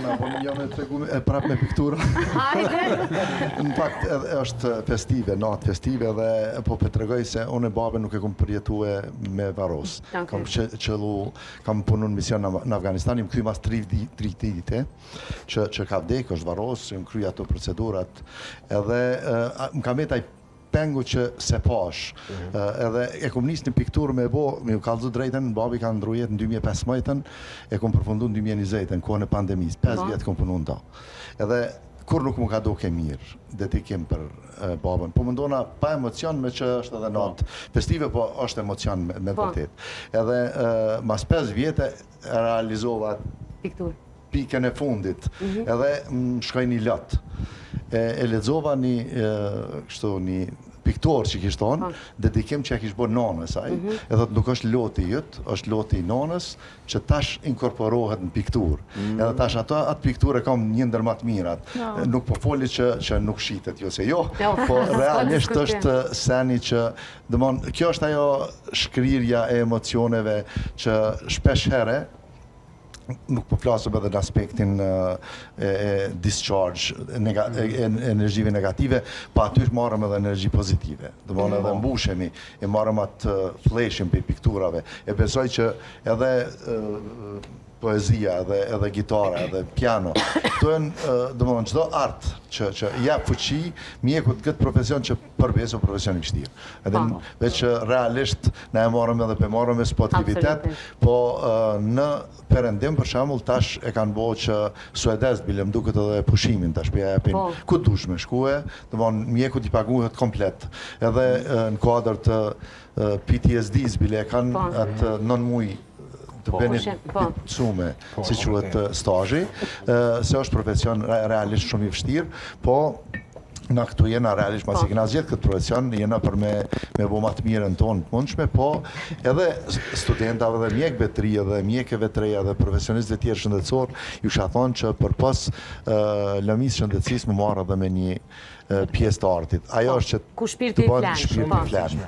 Po më jam e tregu e prap me piktura. Hajde. Në fakt edhe është festive, natë festive dhe po pe tregoj se unë e babën nuk e kom përjetue me varros. Okej. Kam që, qëllu, kam punu në mision në, në Afganistan, jam kthy mas 3 tri dite që që ka vdek, është varros, jam kry ato procedurat edhe e, më ka met ai pengu që se pash. Mm Edhe e kom nis një pikturë me bo, me ju kallzu drejtën, babi ka ndru jetë në 2015-ën, e kom përfundu në 2020-ën, kohën e pandemisë, 5 Po. vjet kom punu në to. Edhe kur nuk më ka doke mirë dedikim për e, babën. Po mendona pa emocion me që është edhe natë festive, po është emocion me, me Po. vërtet. Edhe e, mas 5 vjete e realizova Pikturë. pikën e fundit, edhe më shkoi një lot. E, e lexova një e, kështu një piktor që kishte thonë, dedikim që e kish bërë nonës ai, e thot nuk është loti jyt, është loti i nonës që tash inkorporohet në pikturë. Edhe tash ato atë pikturë e kam një ndër më të mirat. Nuk po foli që që nuk shitet, jo se jo, Jo, po s'ka realisht diskutim. është seni që, domthon, kjo është ajo shkrirja e emocioneve që shpesh here nuk po flasëm edhe në aspektin e, e discharge nega, e, e, energjive negative, pa aty marrëm edhe energji pozitive. Domethënë edhe mbushemi, e marrëm atë flashin për pikturave. E besoj që edhe e, poezia, edhe edhe gitara, edhe piano. Këto janë, e, domethënë çdo art që që i jap fuqi mjekut këtë profesion që për besë o profesion i vështirë. Edhe Po. n- veç që realisht na e marrëm edhe pe marrëm me sportivitet, Absolutisht. po ë, në perëndim për shembull tash e kanë bërë që suedez bile më duket edhe pushimin tash po ja japin Po. ku dush me shkue, domthon mjekut i paguhet komplet. Edhe ë, në kuadër të ë, PTSD-s bile e kanë Po. atë 9 muaj të Pushim, po. beneficume, Po, si po, quhet vërtet. ë, stazhi, ë, se është profesion re- realisht shumë i vështirë, po na këtu jena realisht masi Po. kena zgjedh këtë profesion, jena për me me bo ma të mirën tonë të mundshme, po edhe studentave dhe mjekëve të ri edhe mjekëve të reja dhe profesionistëve tjerë shëndetësor, ju kisha thonë që përpos uh, lëmisë shëndetësisë më marrë edhe me një uh, pjesë të artit. Ajo është që Ku shpirti të bën flen, shpirti po. flen.